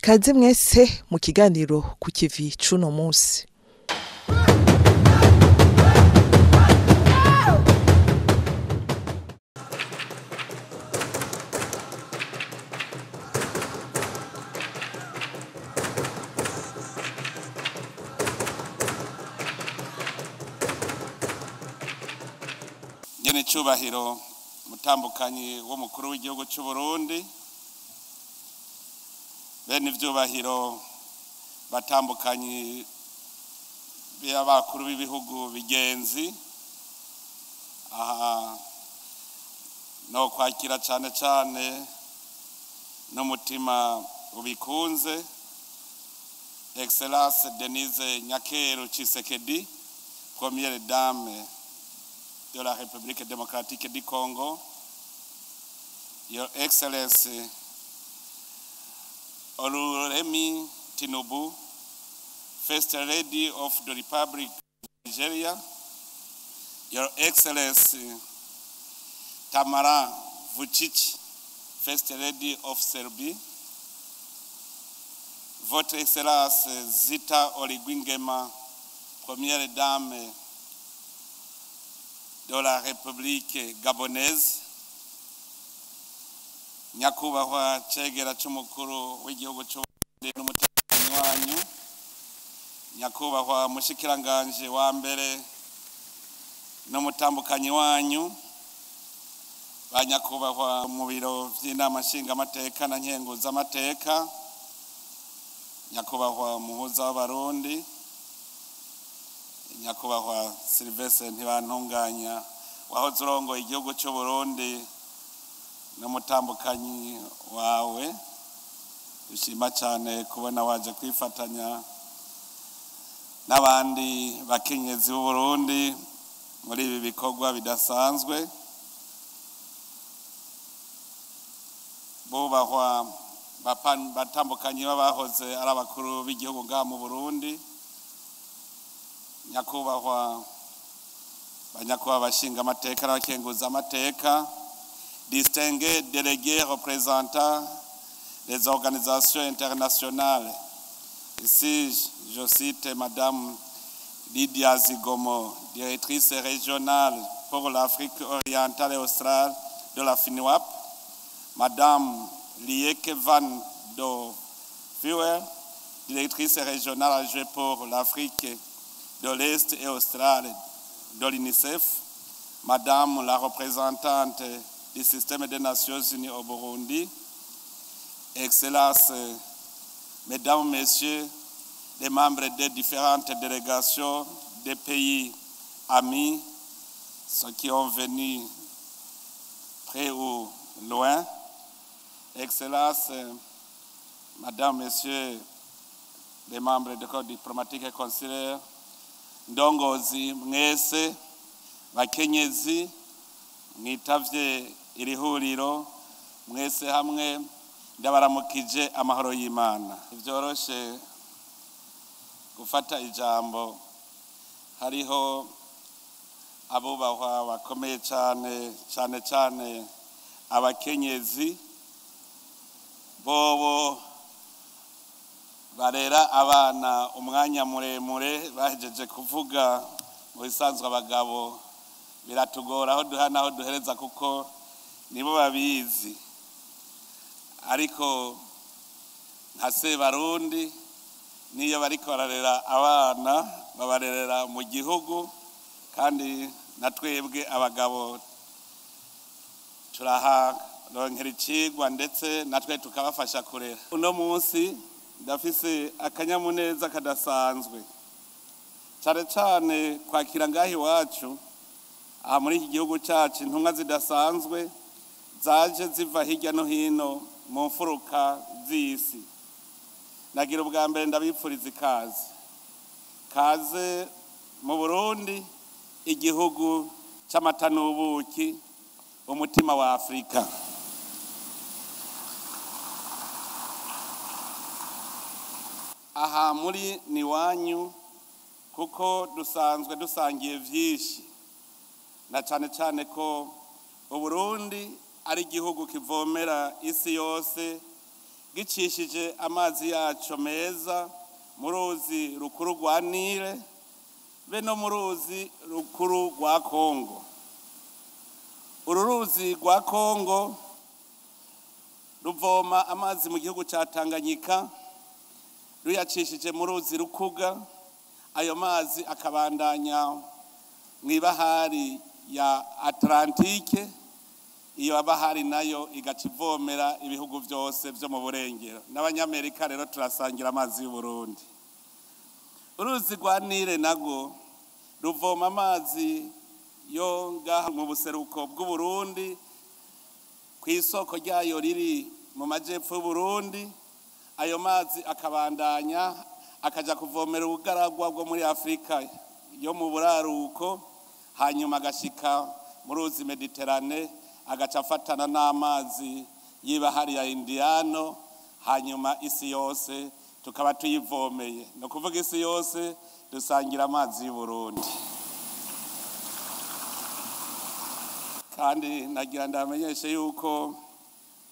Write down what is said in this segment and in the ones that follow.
Kaze mwese mu kiganiro ku kivi c'uno munsi. Nyene cubahiro mutambukanyi w'umukuru w'igihugu c'u Burundi, bene ivyubahiro batambukanyi b'abakuru b'ibihugu bigenzi, aha no kwakira cane cane n'umutima ubikunze Excellence Denise Nyakeru Tshisekedi, première dame de la République démocratique du Congo, Your Excellency Oluremi Tinubu, First Lady of the Republic of Nigeria, Your Excellency Tamara Vucic, First Lady of Serbia, Votre Excellence Zita Oligui Nguema, Première Dame de la République gabonaise, nyakubahwa cegera c'umukuru w'igihugu c'Uburundi n'umutegetsi wanyu, nyakubahwa mushikiranganje wa mbere n'umutambukanyi wanyu, ba nyakubahwa mu biro vy'inama nshingamateka na nkenguzamateka, nyakubahwa muhuza w'abarundi, nyakubahwa Sylvestre Ntibantunganya wahoze urongoye igihugu c'u Burundi n'umutambukanyi wawe, dushima cyane kubona waje kwifatanya n'abandi bakenyezi b'u Burundi muri ibi bikorwa bidasanzwe. Bubahwa batambukanyi b'abahoze ari abakuru b'igihugu ngaha mu Burundi, nyakubahwa banyakubahwa bashinga amateka n'abakenguza amateka, distingués délégués représentants des organisations internationales. Ici, je cite Madame Lydia Zigomo, directrice régionale pour l'Afrique orientale et australe de la FNUAP, Madame Lieke van der Feuer, directrice régionale adjointe pour l'Afrique de l'Est et australe de l'UNICEF, Madame la représentante du système des Nations Unies au Burundi, Excellences, Mesdames, Messieurs, les membres des différentes délégations des pays amis, ceux qui ont venu près ou loin, Excellences, Madame, Messieurs, les membres du corps diplomatique et consulaire, ndongozi mwese, bakenyezi mwitavye iri huriro mwese hamwe, ndabaramukije amahoro y'Imana. Ivyoroshe gufata ijambo, hariho abubahwa bakomeye cyane cyane cyane abakenyezi bobo barera abana umwanya muremure, bahejeje kuvuga. Mu bisanzwe abagabo biratugora aho duha naho duhereza kuko nibo babizi, ariko nka Sebarundi niyo bariko bararera abana babarerera mu gihugu, kandi na twebwe abagabo turaharonkera icigwa ndetse natwe tukabafasha kurera. Uno munsi ndafise akanyamuneza kadasanzwe, cane cane kwakira ngaha iwacu aha muri iki gihugu cacu intumwa zidasanzwe zaje ziva hirya no hino mu mfuruka z'isi. Nagira ubwa mbere ndabipfuriza ikaze, kaze mu Burundi, igihugu c'amata n'ubuki, umutima wa Afrika. Aha muri ni wanyu kuko dusanzwe dusangiye vyinshi, na cane cane ko Uburundi ari igihugu kivomera isi yose, Gicishije amazi yaco meza mu ruzi rukuru rwa Nile be no mu ruzi rukuru rwa Kongo. Uru ruzi rwa Kongo ruvoma amazi mu gihugu ca Tanganyika ruyacishije mu ruzi Rukuga, ayo mazi akabandanya mw'ibahari ya Atlantike. Iyo bahari nayo igaca ivomera ibihugu byose byo mu burengero n'Abanyamerika. Rero turasangira amazi y'u Burundi. Uruzi rwa Nile narwo ruvoma amazi yo ngaha mu buseruko bw'u Burundi, ku isoko ryayo riri mu majepfo y'u Burundi. Ayo mazi akabandanya akaja kuvomera ubugaragwa bwo muri Afurika yo mu buraruko, hanyuma agashika mu ruzi Mediterane, agaca afatana n'amazi y'ibahari ya Indiyano, hanyuma isi yose tukaba tuyivomeye. Ni ukuvuga isi yose dusangira amazi y'u Burundi. Kandi nagira ndamenyeshe yuko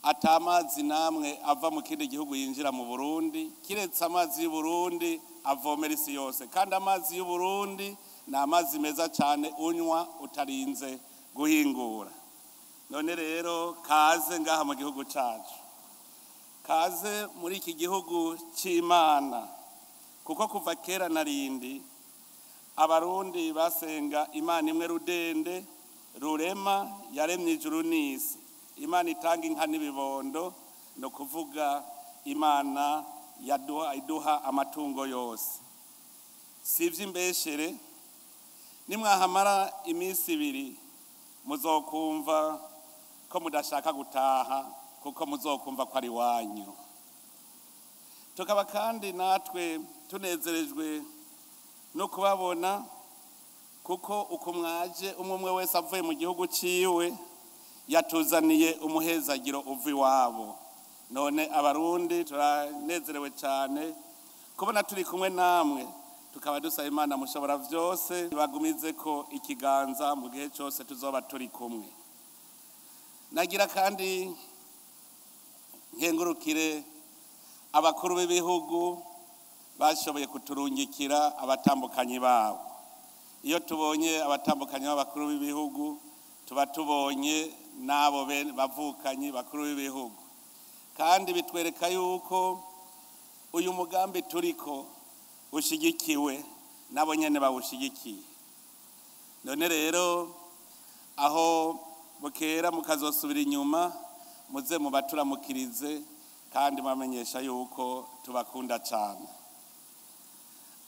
atamazi namwe ava mu kindi gihugu yinjira mu Burundi, kiretse amazi y'u Burundi avomera isi yose. Kandi amazi y'u Burundi ni amazi meza cyane, unywa utarinze guhingura. None rero kaze ngaha mu gihugu cyacu, kaze muri iki gihugu cy'Imana, kuko kuva kera na rindi Abarundi basenga Imana imwe rudende, Rurema yaremye ijuru n'isi, Imana itanga inka n'ibibondo, ni ukuvuga Imana yaduha, iduha amatungo yose. Si iby'imbeshere. Nimwahamara iminsi 2 muzokumva ko mudashaka gutaha, kuko muzokumva ko ari wanyu. Tukaba kandi natwe tunezerejwe no kubabona, kuko uko mwaje, umwe umwe wese avuye mu gihugu ciwe, yatuzaniye umuhezagiro uva iwabo. None Abarundi turanezerewe cyane kubona turi kumwe namwe, tukaba dusaba Imana mushobora byose bagumize ko ikiganza mu gihe cyose tuzoba turi kumwe. Nagira kandi nkengurukire abakuru b'ibihugu bashoboye kuturungikira abatambukanyi babo. Iyo tubonye abatambukanyi b'abakuru b'ibihugu, tuba tubonye n'abo bavukanyi bakuru b'ibihugu, kandi bitwereka yuko uyu mugambi turiko ushigikiwe nabo nyene bawushigikiye. None rero aho bukera mukazosubira inyuma, muze mubaturamukirize kandi mubamenyesha yuko tubakunda cyane.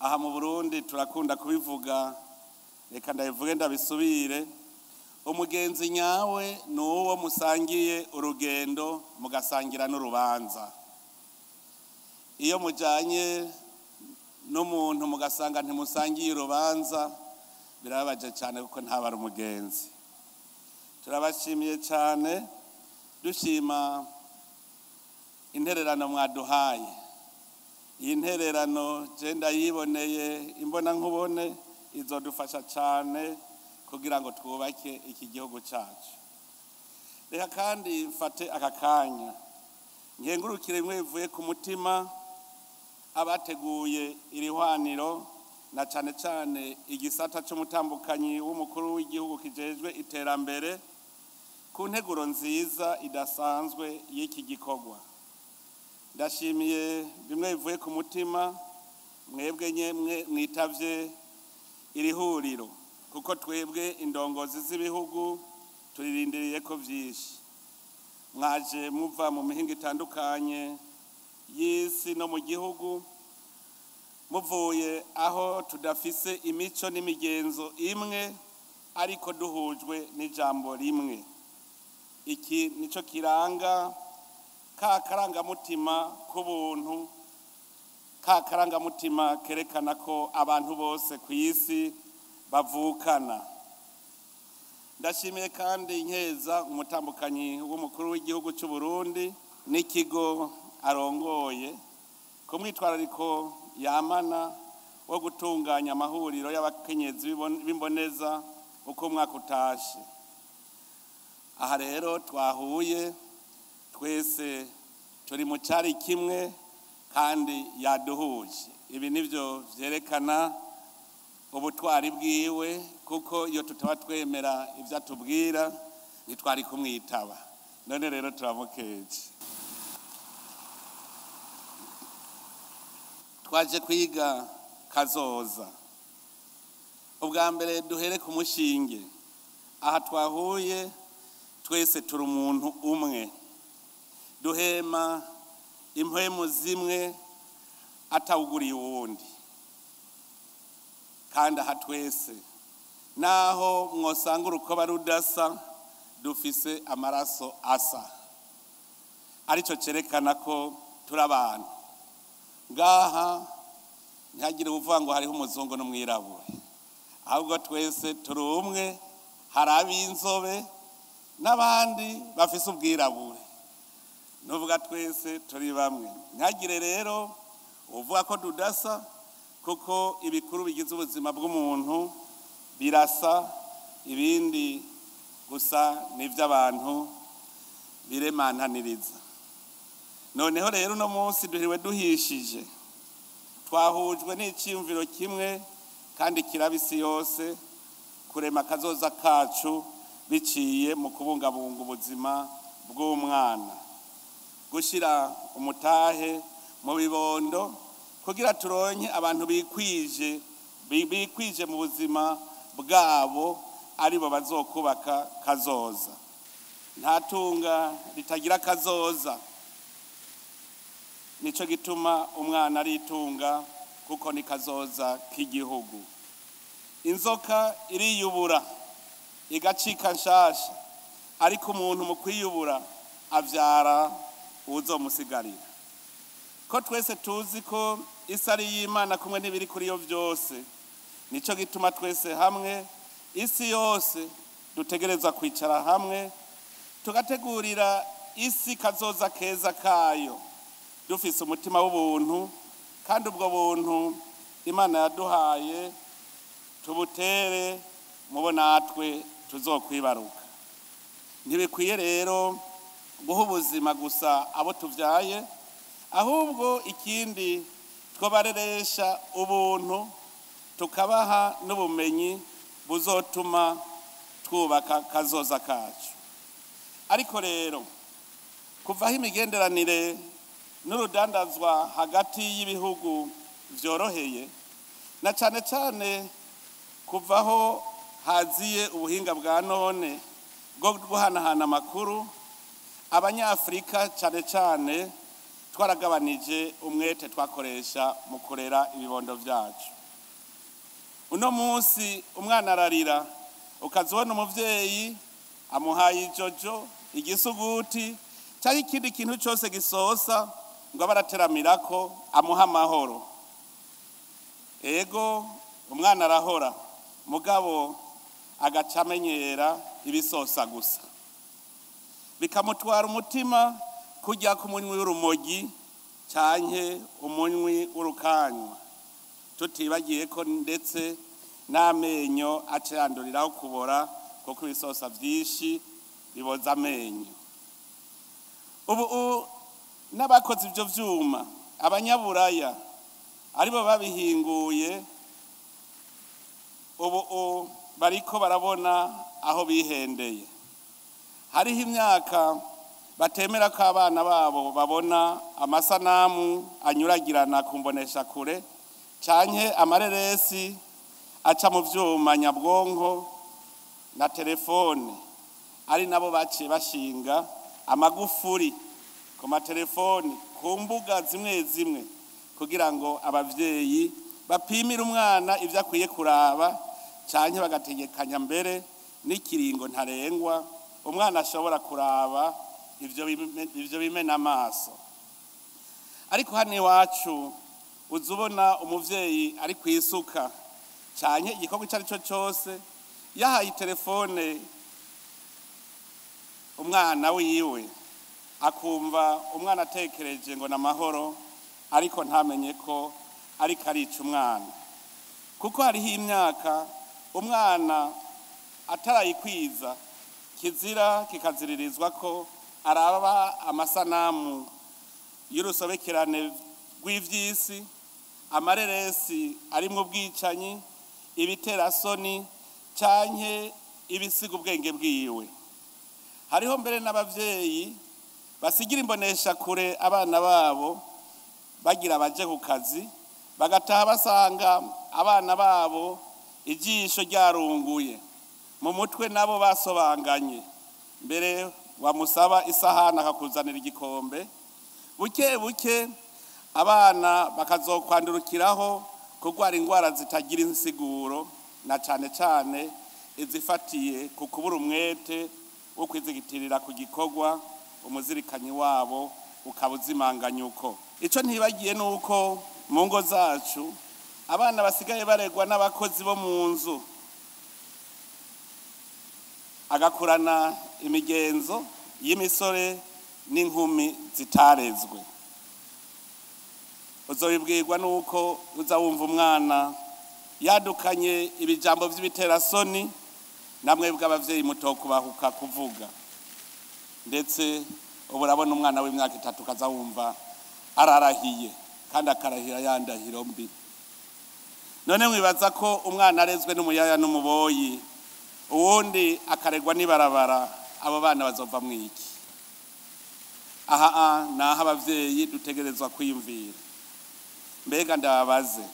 Aha mu Burundi turakunda kubivuga, reka ndabivuge ndabisubire: umugenzi nyawe ni uwo musangiye urugendo, mugasangira n'urubanza. Iyo mujyanye n'umuntu mugasanga ntimusangiye urubanza, birababaje cyane, kuko ntaba ari umugenzi. Turabashimiye cyane, dushima intererano mwaduhaye. Iyi ntererano je ndayiboneye imbona nkubone, izodufasha cyane kugira ngo twubake iki gihugu cyacu. Reka kandi mfate aka kanya nkengurukire bimwe bivuye ku mutima abateguye iri hwaniro, na cyane cyane igisata cy'umutambukanyi w'umukuru w'igihugu kijejwe iterambere, ku nteguro nziza idasanzwe y'iki gikorwa. Ndashimiye bimwe bivuye ku mutima mwebwe nyemwe mwitavye iri huriro, kuko twebwe indongozi z'ibihugu turirindiriye ko vyinshi. Mwaje muva mu mihingo itandukanye y'isi no mu gihugu, muvuye aho tudafise imico n'imigenzo imwe, ariko duhujwe n'ijambo rimwe. Iki nico kiranga ka karangamutima k'ubuntu, ka karangamutima kerekana ko abantu bose ku isi bavukana. Ndashimiye kandi nkeza umutambukanyi w'umukuru w'igihugu cy'u Burundi n'ikigo arongoye ku mwitwarariko yamana wo gutunganya amahuriro y'abakenyezi b'imboneza uko umwaka utashe. Aha rero twahuye twese Turi mu cyari kimwe kandi yaduhuje. Ibi nibyo byerekana ubutwari bwiwe, kuko iyo tutaba twemera ibyo atubwira ntitwari kumwitaba. None rero turamukeje. Twaje kwiga kazoza. Ubwa mbere duhere ku mushinge. Aha twahuye twese turi umuntu umwe, duhema impwemu zimwe atawuguriye uwundi. Kandi aha twese naho mwosanga urukoba rudasa, dufise amaraso asa, aricyo cyerekana ko turi abantu. Ngaha ntihagire uvuga ngo hariho umuzungu n'umwirabure, ahubwo twese turi umwe. Hari ab'inzobe n'abandi bafise ubwirabure, nuvuga twese turi bamwe. Ntihagire rero uvuga ko tudasa, kuko ibikuru bigize ubuzima bw'umuntu birasa, ibindi gusa n'iby'abantu biremantaniriza. Noneho rero uno munsi duhiriwe duhishije, twahujwe n'icyiyumviro kimwe kandi kiraba isi yose, kurema akazoza kacu biciye mu kubungabunga ubuzima bw'umwana, gushyira umutahe mu bibondo kugira turonke abantu bikwije mu buzima bwabo, aribo bazokubaka kazoza. Nta tunga ritagira kazoza, nico gituma umwana ari itunga, kuko ni kazoza k'igihugu. Inzoka iriyubura igacika nshasha, ariko umuntu mu kwiyubura avyara uwuzomusigarira. Ko twese tuzi ko isi ari iy'Imana kumwe n'ibiri kuri yo byose, nico gituma twese hamwe isi yose dutegerezwa kwicara hamwe tugategurira isi kazoza keza kayo, dufise umutima w'ubuntu, kandi ubwo buntu Imana yaduhaye tubutere mubo natwe tuzokwibaruka. Ntibikwiye rero guha ubuzima gusa abo tuvyaye, ahubwo ikindi twobareresha ubuntu, tukabaha n'ubumenyi buzotuma twubaka kazoza kacu. Ariko rero kuvaho imigenderanire n'urudandazwa hagati y'ibihugu vyoroheye, na cane cane kuvaho haziye ubuhinga bwa none bwo guhanahana amakuru, Abanyafrika cane cane twaragabanije umwete twakoresha mu kurera ibibondo vyacu. Uno munsi umwana ararira, ukazibona umuvyeyi amuhaye ijojo, igisuguti cyangwa ikindi kintu cyose gisosa ngo abe arateramirako amuha amahoro. Ego umwana arahora, mugabo agaca amenyera ibisosa gusa, bikamutwara umutima kujya ku munywi w'urumogi canke umunywi w'urukanywa, tutibagiye ko ndetse n'amenyo aca yanduriraho kubora, kuko ibisosa vyinshi biboza amenyo. Ubu n'abakoze ivyo vyuma, abanyaburaya aribo babihinguye, ubu bariko barabona aho bihendeye. Hariho imyaka batemera ko abana babo babona amasanamu anyuragirana ku mboneshakure canke amareresi aca mu vyuma nyabwonko na telefone, ari nabo baciye bashinga amagufuri ku matelefoni ku mbuga zimwe zimwe, kugira ngo abavyeyi bapimire umwana ivyo akwiye kuraba, canke bagategekanya mbere n'ikiringo ntarengwa umwana ashobora kuraba ivyo bimena amaso. Ariko hano iwacu uza ubona umuvyeyi ari kwisuka canke igikorwa ico ari cyo cyose, yahaye telefone umwana wiwe, akumva umwana atekereje ngo namahoro, ariko ntamenye ko ariko arica umwana. Kuko hariho imyaka umwana atarayikwiza, kizira kikaziririzwa ko araba amasanamu y'urusobekerane rw'ivy'isi, amareresi arimwo ubwicanyi, ibiterasoni canke ibisiga ubwenge bwiwe. Hariho mbere n'abavyeyi basigira imbonesha kure abana babo bagira baje ku kazi, bagataha basanga abana babo ijisho ryarunguye mu mutwe, nabo basobanganye. Mbere wamusaba isahani akakuzanira igikombe. Buke buke abana bakazokwandurukiraho kurwara indwara zitagira insiguro, na cane cane izifatiye ku kubura umwete wo kwizigitirira ku gikorwa, umuzirikanyi wabo ukaba uzimanganya uko. Ico ntibagiye nuko mu ngo zacu abana basigaye baregwa n'abakozi bo mu nzu, agakurana imigenzo y'imisore n'inkumi zitarezwe. Uzobibwirwa nuko uza wumva umwana yadukanye ibijambo vy'ibiterasoni, namwe bw'abavyeyi mutokubahuka kuvuga. Ndetse ubu urabona umwana w'imyaka 3 kaza wumva ararahiye, kandi akarahira yandahiro mbi. None mwibaza ko umwana arezwe n'umuyaya n'umuboyi, uwundi akaregwa n'ibarabara, abo bana bazova mwiki? Aha naho abavyeyi dutegerezwa kwiyumvira. Mbega ndababaze,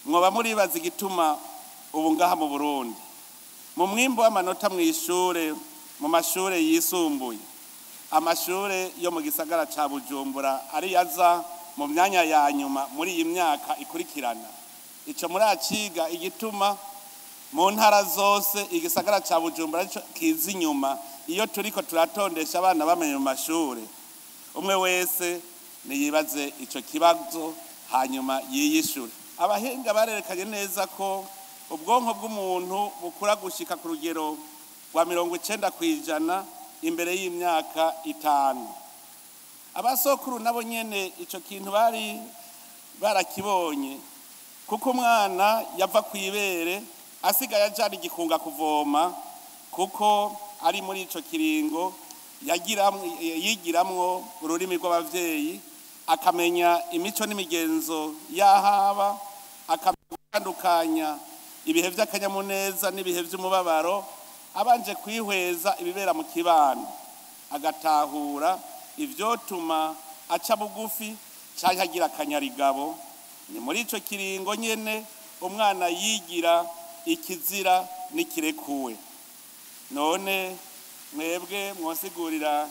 mwoba muribaza igituma ubu ngaha mu Burundi mu mwimbo w'amanota mw'ishure, mu mashure yisumbuye, amashure yo mu gisagara ca Bujumbura ari yaza mu myanya ya nyuma muri iyi myaka ikurikirana? Ico muraciga igituma mu ntara zose igisagara ca Bujumbura arico kiza inyuma iyo turiko turatondesha abana bamenye mu mashure? Umwe wese niyibaze ico kibazo hanyuma yiyishure. Abahinga barerekanye neza ko ubwonko bw'umuntu bukura gushika ku rugero rwa 90% imbere y'imyaka 5. Abasokuru nabo nyene ico kintu bari barakibonye, kuko umwana yava kwibere asigaye ajana igikunga kuvoma, kuko ari muri ico kiringo yigiramwo ururimi rw'abavyeyi, akamenya imico n'imigenzo y'ahaba, akamenya ibihe vy'akanyamuneza n'ibihe vy'umubabaro, abanje kwihweza ibibera mu kibano, agatahura ivyotuma aca bugufi canke agira akanyarigabo. Ni muri ico kiringo nyene umwana yigira ikizira n'ikirekuwe. None mwebwe mwosigurira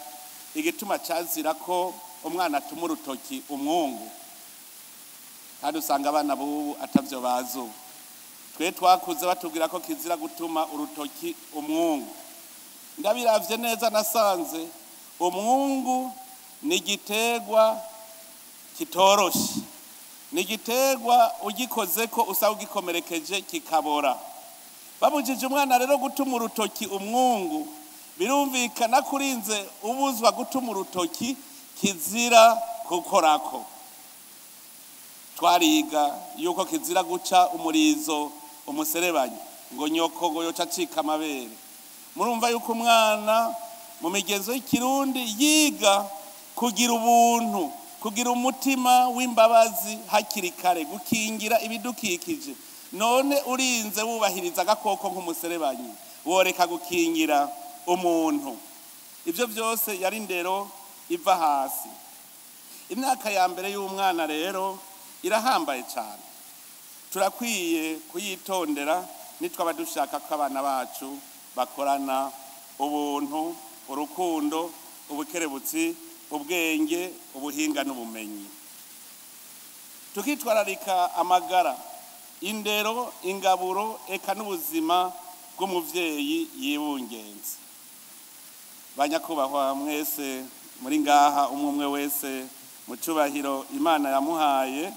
igituma cazira ko umwana atuma urutoki umwungu, kandi usanga abana bubu atavyo bazi? Twe twakuze batubwira ko kizira gutuma urutoki umwungu. Ndabiravye neza nasanze umwungu ni igiterwa kitoroshe, ni igiterwa ugikozeko usaba ugikomerekeje kikabora. Babujije umwana rero gutuma urutoki umwungu, birumvikana kurinze ubuzwa gutuma urutoki kizira kukorako. Twariga yuko kizira guca umurizo umuserebanyi, ngo nyoko ngo yoca acika amabere. Murumva yuko umwana mu migenzo y'ikirundi yiga kugira ubuntu, kugira umutima w'imbabazi hakiri kare, gukingira ibidukikije. None urinze wubahiriza agakoko nk'umuserebanyi, woreka gukingira umuntu? Ibyo byose yari indero iva hasi. Imyaka ya mbere y'umwana rero irahambaye cyane, turakwiye kuyitondera nitwaba dushaka ko abana bacu bakorana ubuntu, urukundo, ubukerebutsi, ubwenge, ubuhinga n'ubumenyi. Tukitwararika amagara, indero, ingaburo eka n'ubuzima bw'umuvyeyi yibungenze. Banyakubahwa mwese muri ngaha, umwe umwe wese mu cubahiro Imana yamuhaye,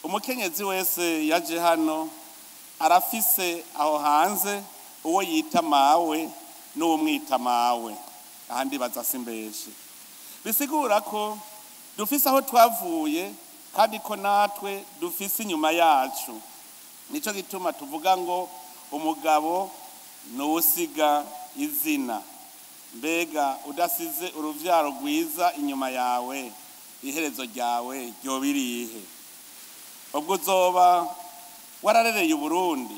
umukenyezi wese yaje hano arafise aho hanze uwo yita mawe n'uwumwita mawe. Ahandi baza simbeshe. Bisigura ko dufise aho twavuye, kandi ko natwe dufise inyuma yacu. Nico gituma tuvuga ngo umugabo nuwusiga izina. Mbega udasize uruvyaro rwiza inyuma yawe, iherezo ryawe ryoba irihe? Ubwo uzoba wararereye Uburundi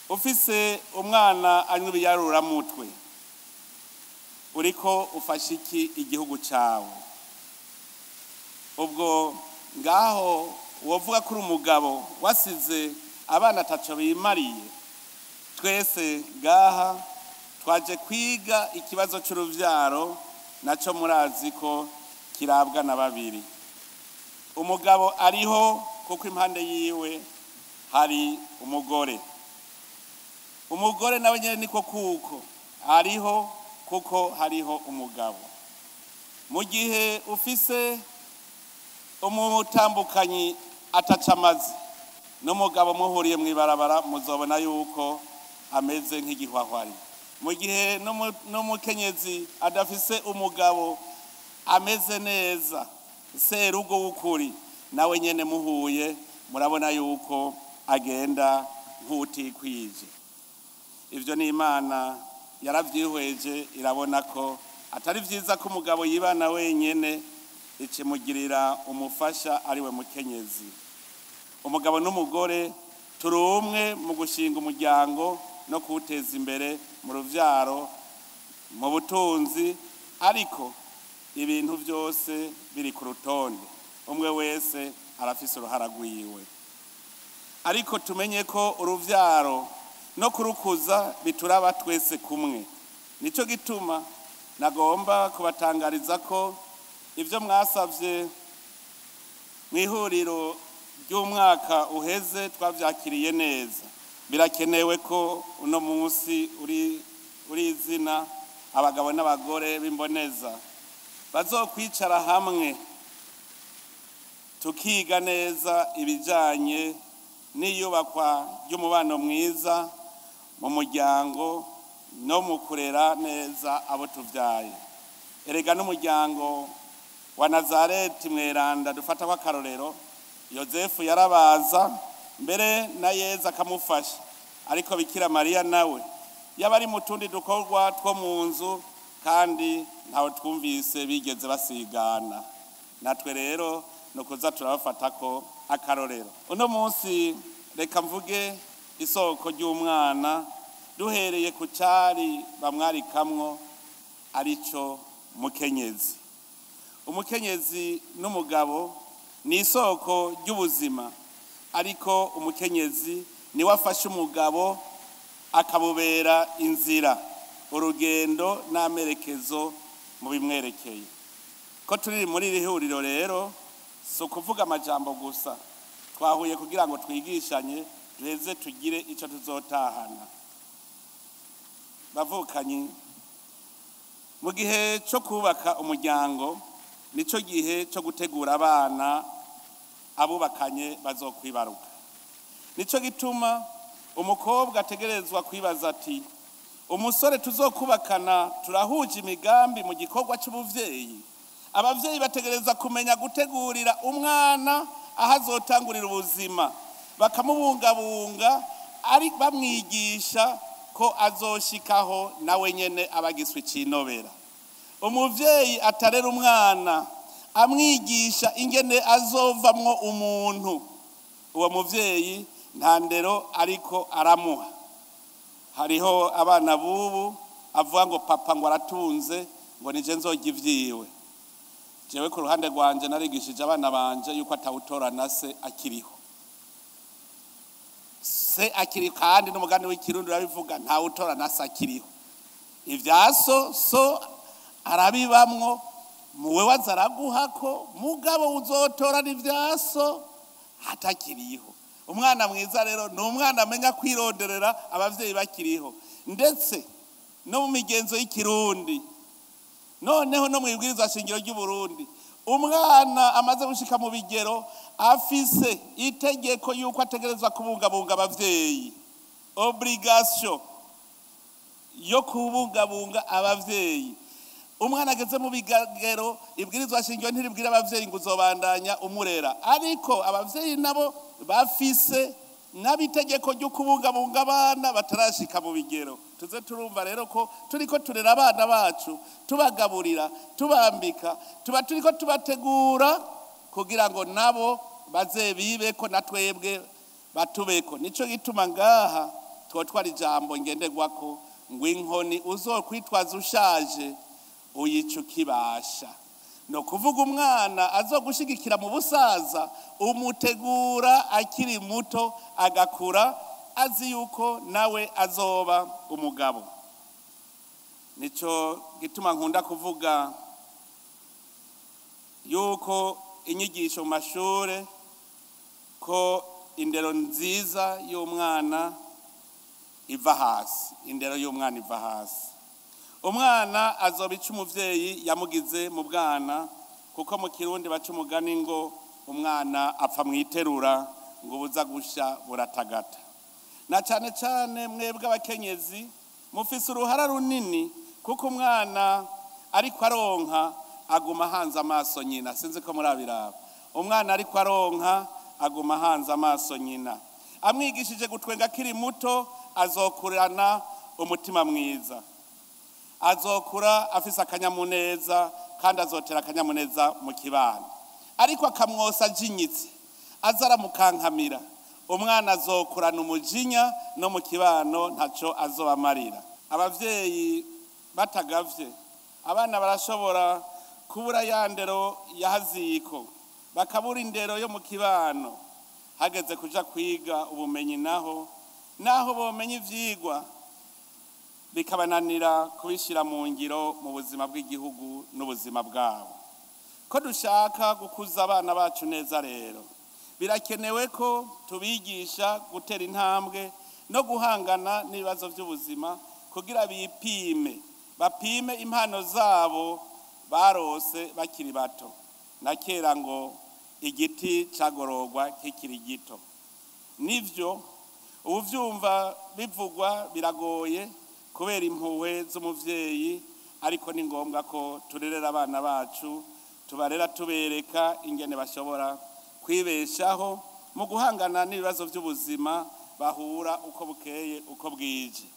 ufise umwana anywa ibiyaruramutwe, uriko ufasha iki igihugu cawe? Ubwo ngaho wovuga ko uri umugabo wasize abana ataco bimariye. Twese ngaha twaje kwiga ikibazo c'uruvyaro, naco murazi ko kirabwa na babiri. Umugabo ariho kuko impande yiwe hari umugore, umugore nawe nyene niko kuko ariho kuko hariho umugabo. Mu gihe ufise umutambukanyi ataca amazi, n'umugabo muhuriye mw'ibarabara muzobona yuko ameze nk'igihwahwari. Mu gihe n'umukenyezi adafise umugabo ameze neza, serugo w'ukuri, nawe nyene muhuye murabona yuko agenda nk'utikwije. Ivyo ni Imana yaravyihweje, irabona ko atari vyiza ko umugabo yibana wenyene, ikimugirira umufasha ariwe mukenyezi. Umugabo n'umugore turi umwe mu gushinga umuryango no kuwuteza imbere mu ruvyaro, mu butunzi, ariko ibintu byose biri ku rutonde, umwe wese arafise uruhara rwiwe. Ariko tumenye ko uruvyaro no kurukuza bituraba twese kumwe. Nico gituma nagomba kubatangariza ko ivyo mwasavye mw'ihuriro ry'umwaka uheze twavyakiriye neza. Birakenewe ko uno munsi uri izina abagabo n'abagore b'imboneza bazokwicara hamwe tukiga neza ibijanye n'iyubakwa ry'umubano mwiza mu muryango no mu kurera neza abo tuvyaye. Erega n'umuryango wa Nazareti mweranda dufata kw'akarorero, Yozefu yarabaza mbere na Yezu akamufasha, ariko Bikira Mariya nawe yaba ari mu tundi dukorwa two mu nzu, kandi ntawe twumvise bigeze basigana. Natwe rero ni ukuza turabafata ko akarorero. Uno munsi reka mvuge isoko ry'umwana duhereye ku cari bamwarikamwo, arico mukenyezi. Umukenyezi n'umugabo ni isoko ry'ubuzima, ariko umukenyezi niwe afasha umugabo akabubera inzira, urugendo n'amerekezo mu bimwerekeye. Ko turi muri iri huriro rero si ukuvuga amajambo gusa, twahuye kugira ngo twigishanye duheze tugire ico tuzotahana. Bavukanyi, mu gihe cyo kubaka umuryango nico gihe cyo gutegura abana abubakanye bazokwibaruka. Nico gituma umukobwa ategerezwa kwibaza ati: umusore tuzokubakana turahuje imigambi mu gikorwa c'ubuvyeyi? Abavyeyi bategereza kumenya gutegurira umwana aho azotangurira ubuzima, bakamubungabunga, ari bamwigisha ko azoshikaho nawe nyene abagiswe cinobera. Umuvyeyi atarera umwana amwigisha ingene azovamwo umuntu, uwo muvyeyi nta ndero ariko aramuha. Hariho abana bubu avuga ngo papa ngo aratunze, ngo nije nzorya ivyiwe. Jewe ku ruhande rwanje narigishije abana banje yuko atawutora na se akiriho. Se akiri, kandi n'umugani w'ikirundi urabivuga, ntawutora na se akiriho. Ivya so so arabibamwo, muwe waza araguhako, mugabo uzotora n'ivya so atakiriho. Umwana mwiza rero ni umwana amenya kwironderera abavyeyi bakiriho, ndetse no mu migenzo y'ikirundi, noneho no mu ibwirizwa shingiro ry'u Burundi, umwana amaze gushika mu bigero afise itegeko yuko ategerezwa kubungabunga abavyeyi, obligation yo kubungabunga abavyeyi. Umwana ageze mu bigero, ibwirizwa shingiro ntiribwira abavyeyi ngo uzobandanya umurera, ariko abavyeyi nabo bafise N'abitegeko ryo kubungabunga abana batarashika mu bigero, tuze turumva rero ko turiko turera abana bacu, tubagaburira, tubambika, tuba turiko tubategura kugira ngo nabo baze bibeko na twebwe batubeko. Nico gituma ngaha twotwara ijambo ngenderwako ngo inkoni uzokwitwaza ushaje uyica ukibasha. No kuvuga umwana azogushigikira mu busaza umutegura akiri muto, agakura azi yuko nawe azoba umugabo. Nico gituma nkunda kuvuga yuko inyigisho mu mashure, ko indero nziza y'umwana iva hasi, indero y'umwana iva hasi. Umwana azoba ica umuvyeyi yamugize mu bwana, kuko mu Kirundi baca umugani ngo umwana apfa mwiterura, ngo buza gusha buratagata. Na cane cane mwebwe abakenyezi mufise uruhara runini, kuko umwana ariko aronka aguma ahanze amaso nyina. Sinzi ko murabiraba, umwana ariko aronka aguma ahanze amaso nyina. Amwigishije gutwenga akiri muto, azokurana umutima mwiza, azokura afise akanyamuneza, kandi azotera akanyamuneza mu kibano. Ariko akamwosa ajinyitse, aza aramukankamira, umwana azokurana umujinya, no mu kibano ntaco azobamarira. Abavyeyi batagavye, abana barashobora kubura ya ndero ya haziko, bakabura indero yo mu kibano. Hageze kuja kwiga ubumenyi, naho bomenya ivyigwa bikabananira kubishira mu ngiro mu buzima bw'igihugu n'ubuzima bwabo. Ko dushaka gukuza abana bacu neza rero, birakenewe ko tubigisha gutera intambwe no guhangana n'ibibazo by'ubuzima, kugira bipime, bapime impano zabo barose bakiri bato. Na kera ngo igiti cagororwa kikiri gito. Nivyo ubu vyumva bivugwa biragoye kubera impuhwe z'umuvyeyi, ariko ni ngombwa ko turerera abana bacu, tubarera tubereka ingene bashobora kwibeshaho mu guhangana n'ibibazo by'ubuzima bahura uko bukeye uko bwije.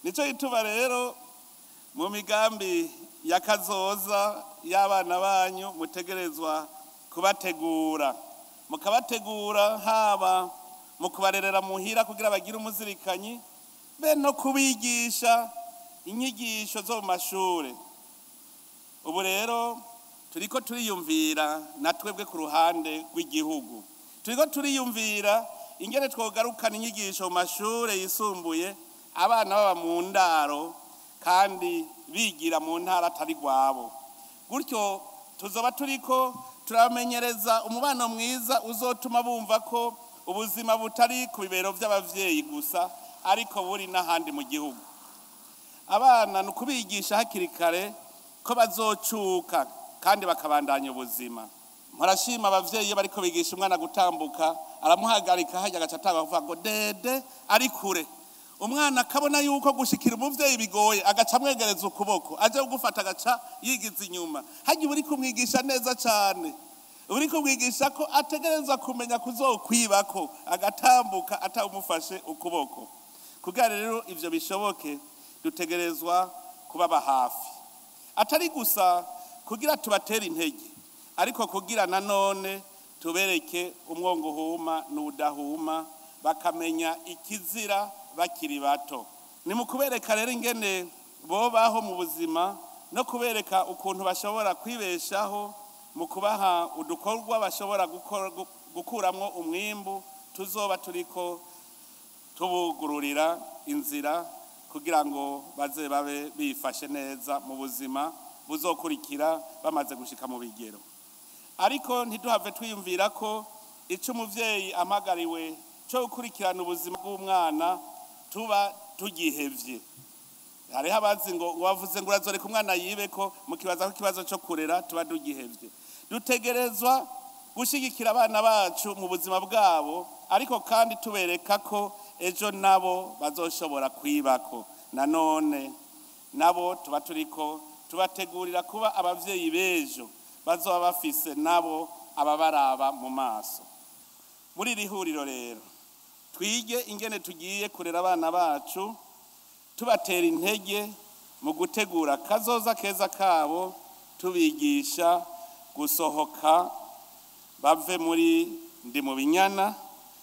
Nico gituma rero mu migambi ya kazoza y'abana banyu mutegerezwa kubategura, mukabategura haba mu kubarerera muhira kugira bagire umuzirikanyi, be no kubigisha inyigisho zo mu mashure. Ubu rero turiko turiyumvira na twebwe ku ruhande rw'igihugu, turiko turiyumvira ingene twogarukana inyigisho mu mashure yisumbuye, abana baba mu ndaro kandi bigira mu ntara atari rwabo. Gutyo tuzoba turiko turamenyereza umubano mwiza uzotuma bumva ko ubuzima butari ku bibero by'abavyeyi gusa, ariko buri n'ahandi mu gihugu. Abana ni ukubigisha hakiri kare ko bazocuka kandi bakabandanya ubuzima. Murashima abavyeyi iyo bariko bigisha umwana gutambuka, aramuhagarika hajya agaca atanga kuvuga ngo dede ari kure. Umwana akabona yuko gushikira umuvyeyi bigoye, agaca amwegereza ukuboko, aje kugufata agaca yigiza inyuma. Hajya uri kumwigisha neza cane, uri kumwigisha ko ategereza kumenya kuzokwibako, agatambuka atawumufashe ukuboko. Kugira rero ivyo bishoboke, dutegerezwa kubaba hafi, atari gusa kugira tubatere intege, ariko kugira nanone tubereke umwongo uhuma n'udahuma, bakamenya ikizira bakiri bato. Ni mu kubereka rero ingene bobaho mu buzima, no kubereka ukuntu bashobora kwibeshaho, mu kubaha udukorwa bashobora gukuramwo umwimbu, tuzoba turiko tubugururira inzira kugira ngo baze babe bifashe neza mu buzima buzokurikira bamaze gushika mu bigero. Ariko ntiduhave twiyumvira ko ico umuvyeyi amagariwe cyo gukurikirana ubuzima bw'umwana tuba tugihevye. Hariho abazi ngo wavuze ngo urazoreka umwana yibe, ko mukibaza ko ikibazo cyo kurera tuba tugihevye. Dutegerezwa gushigikira abana bacu mu buzima bwabo, ariko kandi tubereka ko ejo nabo bazoshobora kwibako. Nanone nabo tuba turiko tubategurira kuba abavyeyi b'ejo bazoba bafise nabo ababaraba mu maso. Muri iri huriro rero Twige ingene tugiye kurera abana bacu, tubatera intege mu gutegura kazoza keza kabo, tubigisha gusohoka bave muri ndi mu binyana,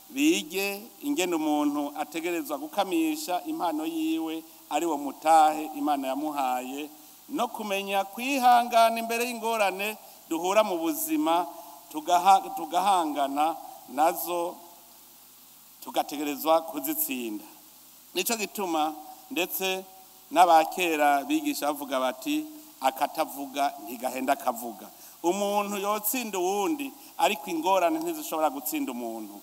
bige ingene umuntu ategerezwa gukamisha impano yiwe ari wo mutahe Imana yamuhaye, no kumenya kwihangana imbere y'ingorane duhura mu buzima, tugahangana nazo, tugategerezwa kuzitsinda. Nico gituma ndetse n'abakera bigisha bavuga bati akatavuga ntigahenda akavuga. Umuntu yotsinda uwundi, ariko ingorane ntizishobora gutsinda umuntu.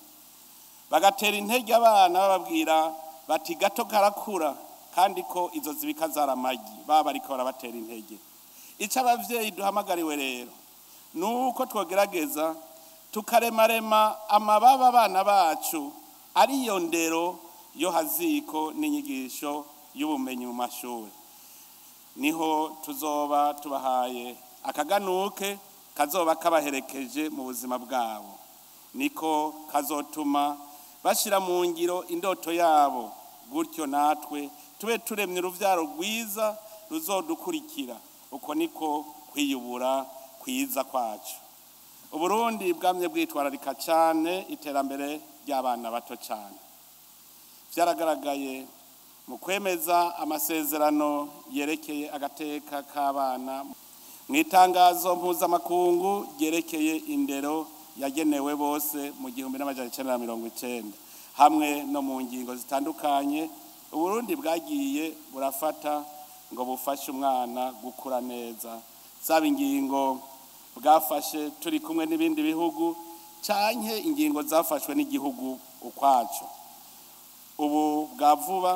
Bagatera intege abana bababwira bati gato karakura, kandi ko izo zibika zaramagi, baba ariko barabatera intege. Ico abavyeyi duhamagariwe rero nuko twogerageza tukaremarema amababa abana bacu, ariyo ndero yo haziko n'inyigisho y'ubumenyi mu mashuri. Niho tuzoba tubahaye akaganuke kazoba kabaherekeje mu buzima bwabo, niko kazotuma bashira mu ngiro indoto yabo, gutyo natwe tube turemye uruvyaro rwiza ruzodukurikira. Uko niko kwiyubura kwiza kwacu. Uburundi bwamye bwitwararika cyane iterambere ry'abana bato cyane. Vyaragaragaye mu kwemeza amasezerano yerekeye agateka k'abana mu itangazo mpuzamakungu ryerekeye indero yagenewe bose mu 1990, hamwe no mu ngingo zitandukanye Uburundi bwagiye burafata ngo bufashe umwana gukura neza, zaba ingingo bwafashe turi kumwe n'ibindi bihugu canke ingingo zafashwe n'igihugu ukwaco. Ubu bwa vuba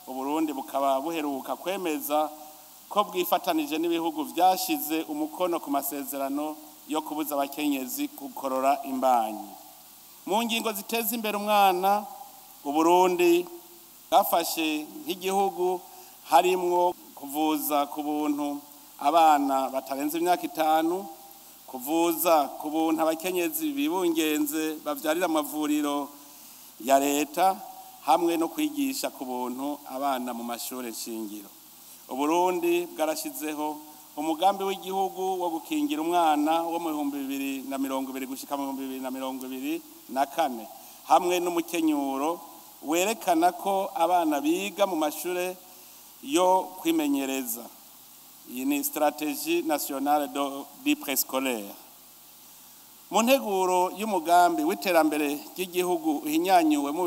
Uburundi bukaba buheruka kwemeza ko bwifatanije n'ibihugu vyashize umukono ku masezerano yo kubuza abakenyezi gukorora imbanyi. Mu ngingo ziteza imbere umwana, Uburundi bwafashe nk'igihugu harimwo kuvuza ku buntu abana batarenze imyaka 5, kuvuza ku buntu abakenyezi bibungenze bavyarira amavuriro ya leta, hamwe no kwigisha ku buntu abana mu mashure shingiro. Uburundi bwarashizeho umugambi w'igihugu wo gukingira umwana wo mu 2020 gushika mu 2024, hamwe n'umukenyuro werekana ko abana biga mu mashure yo kwimenyereza. Iyi ni stratégie nationale du préscolaire. Mu nteguro y'umugambi w'iterambere ry'igihugu uhinyanyuwe mu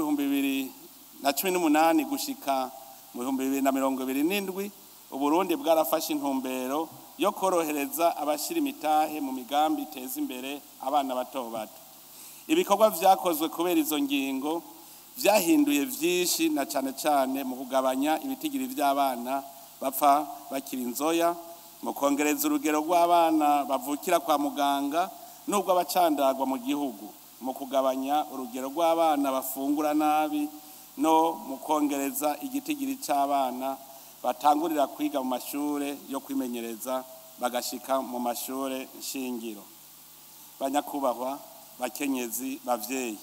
2018 gushika mu 2027, Uburundi bwarafashe intumbero yo korohereza abashira imitahe mu migambi iteza imbere abana bato bato. Ibikorwa vyakozwe kubera izo ngingo vyahinduye vyinshi, na cane cane mu kugabanya ibitigiri vy'abana bapfa bakiri inzoya, mu kongereza urugero rw'abana bavukira kwa muganga nubwo abacandagwa mu gihugu, mu kugabanya urugero rw'abana bafungura nabi, no mu kongereza igitigiri c'abana batangurira kwiga mu mashure yo kwimenyereza bagashika mu mashure shingiro. Banyakubahwa bakenyezi bavyeyi,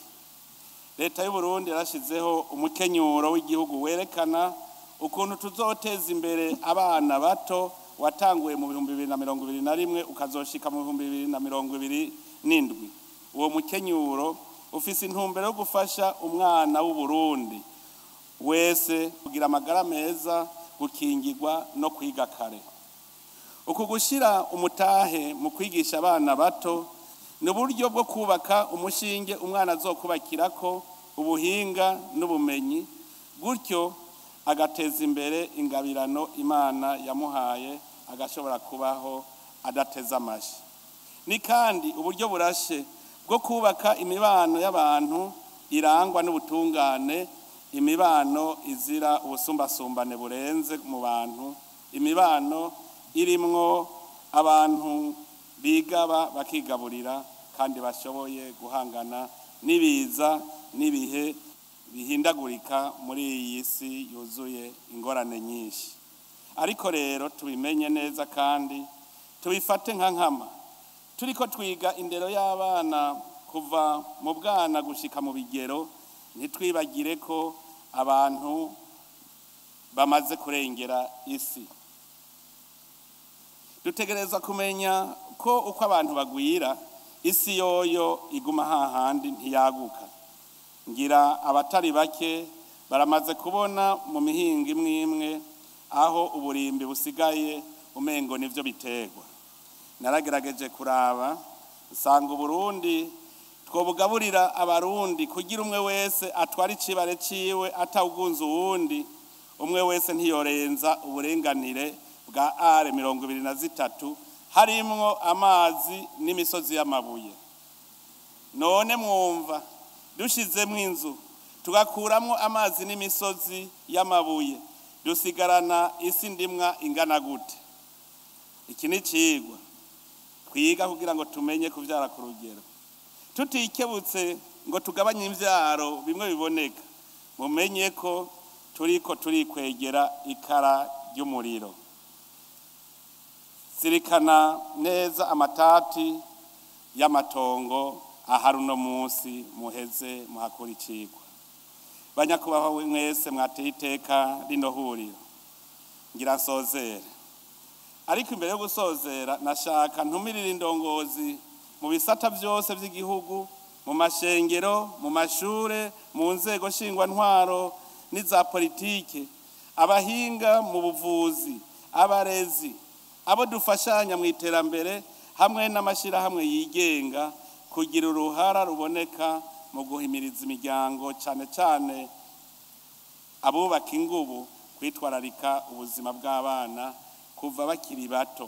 leta y'u Burundi yarashizeho umukenyuro w'igihugu werekana ukuntu tuzoteza imbere abana bato, watanguye mu 2021 ukazoshika mu 2027. Uwo mukenyuro ufise intumbero yo gufasha umwana w'u Burundi wese kugira amagara meza, gukingirwa no kwiga kare. Uku gushira umutahe mu kwigisha abana bato ni uburyo bwo kubaka umushinge umwana azokubakirako ubuhinga n'ubumenyi, gutyo agateza imbere ingabirano Imana yamuhaye, agashobora kubaho adateza amashi. Ni kandi uburyo burashe bwo kubaka imibano y'abantu irangwa n'ubutungane, imibano izira ubusumbasumbane burenze mu bantu, imibano irimwo abantu bigaba bakigaburira kandi bashoboye guhangana n'ibiza n'ibihe bihindagurika muri iyi si yuzuye ingorane nyinshi. Ariko rero tubimenye neza kandi tubifate nka nkama. Turiko twiga indero y'abana kuva mu bwana gushika mu bigero, Ntitwibagire ko abantu bamaze kurengera isi. Dutegereza kumenya ko uko abantu bagwira, isi yoyo iguma hahandi, ntiyaguka. Ngira abatari bake baramaze kubona mu mihingo imwe imwe aho uburimbi busigaye umengo nivyo biterwa. Naragerageje kuraba, nsanga Uburundi twobugaburira Abarundi kugira umwe wese atwara icibare ciwe atawugunza uwundi, umwe wese ntiyorenza uburenganire bwa are 23, harimwo amazi n'imisozi y'amabuye. None mwumva dushizemwo inzu, tugakuramwo amazi n'imisozi y'amabuye, dusigarana isi ndimwa ingana gute? Iki ni icigwa twiga kugira ngo tumenye kuvyara ku rugero. Tutikebutse ngo tugabanye imvyaro bimwe biboneka, mumenye ko turiko turikwegera ikara ry'umuriro. Zirikana neza amatati y'amatongo ahari uno munsi, muheze muhakura icigwa. Banyakubahwa mwese mwateye iteka rino huriro, ngira nsozere. Ariko imbere yo gusozera, nashaka ntumirire indongozi mu bisata byose by'igihugu, mu mashengero, mu mashure, mu nzego nshingwantwaro n'iza politike, abahinga mu buvuzi, abarezi, abo dufashanya mu iterambere, hamwe n'amashyirahamwe yigenga, kugira uruhara ruboneka mu guhimiriza imiryango, cyane cyane abubaka ingubu, kwitwararika ubuzima bw'abana kuva bakiri bato.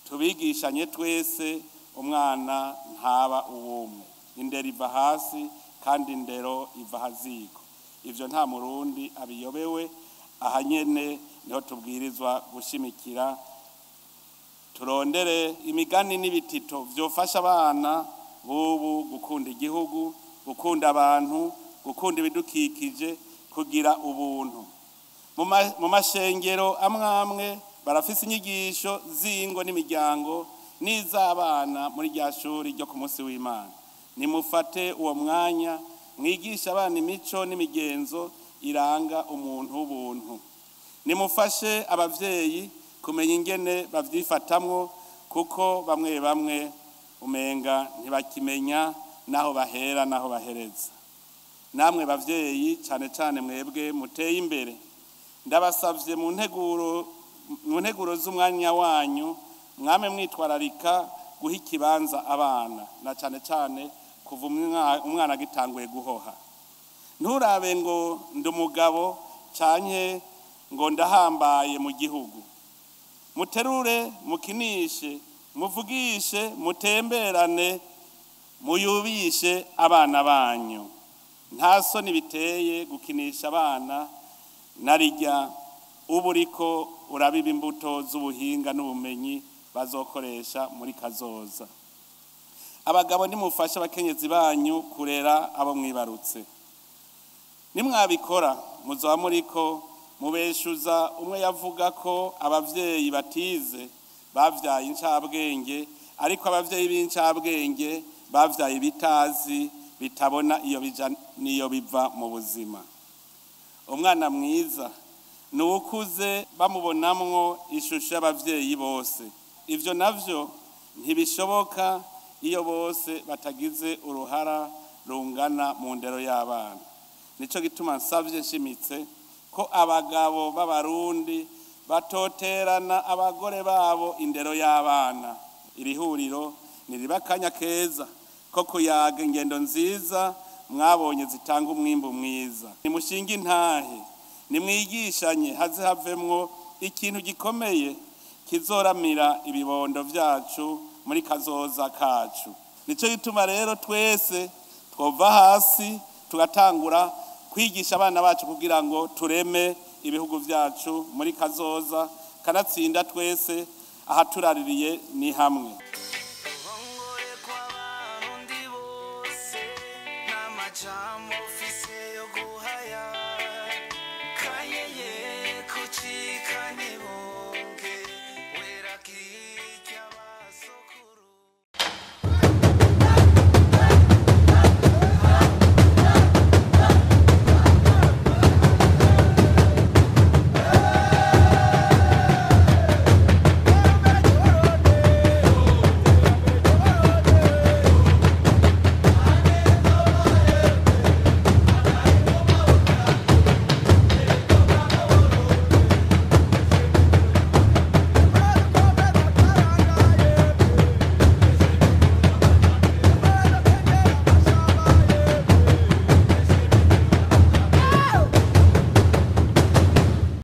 Tubigishanye twese, umwana ntaba uwumwe. Indero iva hasi, kandi indero iva haziko. Ivyo nta Murundi abiyobewe. Aha nyene niho tubwirizwa gushimikira. Turondere imigani n'ibitito vyofasha abana b'ubu gukunda igihugu, gukunda abantu, gukunda ibidukikije, kugira ubuntu. Mu mashengero amwe amwe barafise inyigisho z'ingo n'imiryango n'iz'abana muri rya shuri ryo ku munsi w'Imana. Nimufate uwo mwanya mwigisha abana imico n'imigenzo iranga umuntu w'ubuntu. Nimufashe abavyeyi kumenya ingene bavyifatamwo, kuko bamwe bamwe umenga ntibakimenya naho bahera naho bahereza. Namwe bavyeyi, cane cane mwebwe muteye imbere, ndabasavye mu nteguro z'umwanya wanyu mwame mwitwararika guha ikibanza abana, na cane cane kuva umwana agitanguye guhoha. Nturabe ngo ndi umugabo canke ngo ndahambaye mu gihugu. Muterure, mukinishe, muvugishe, mutemberane, muyubishe abana banyu. Nta soni biteye gukinisha abana, narijya uba uriko urabiba imbuto z'ubuhinga n'ubumenyi bazokoresha muri kazoza. Abagabo, nimufashe abakenyezi banyu kurera abo mwibarutse. Nimwabikora, muzoba muriko mubeshuza umwe yavuga ko abavyeyi batize bavyaye incabwenge, ariko abavyeyi b'incabwenge bavyaye ibitazi, bitabona iyo bija n'iyo biva mu buzima. Umwana mwiza ni uwukuze bamubonamwo ishusho y'abavyeyi bose. Ivyo navyo ntibishoboka iyo bose batagize uruhara rungana mu ndero y'abana. Nico gituma nsavye nshimitse ko abagabo b'Abarundi batoterana abagore babo indero y'abana. Iri huriro niriba akanya keza ko kuyaga ingendo nziza mwabonye zitanga umwimbu mwiza. Nimushinge intahe, nimwigishanye, haze havemwo ikintu gikomeye kizoramira ibibondo vyacu muri kazoza kacu. Nico gituma rero twese twova hasi tugatangura kwigisha abana bacu kugira ngo tureme ibihugu vyacu muri kazoza. Kanatsinda twese ahaturaririye ni hamwe.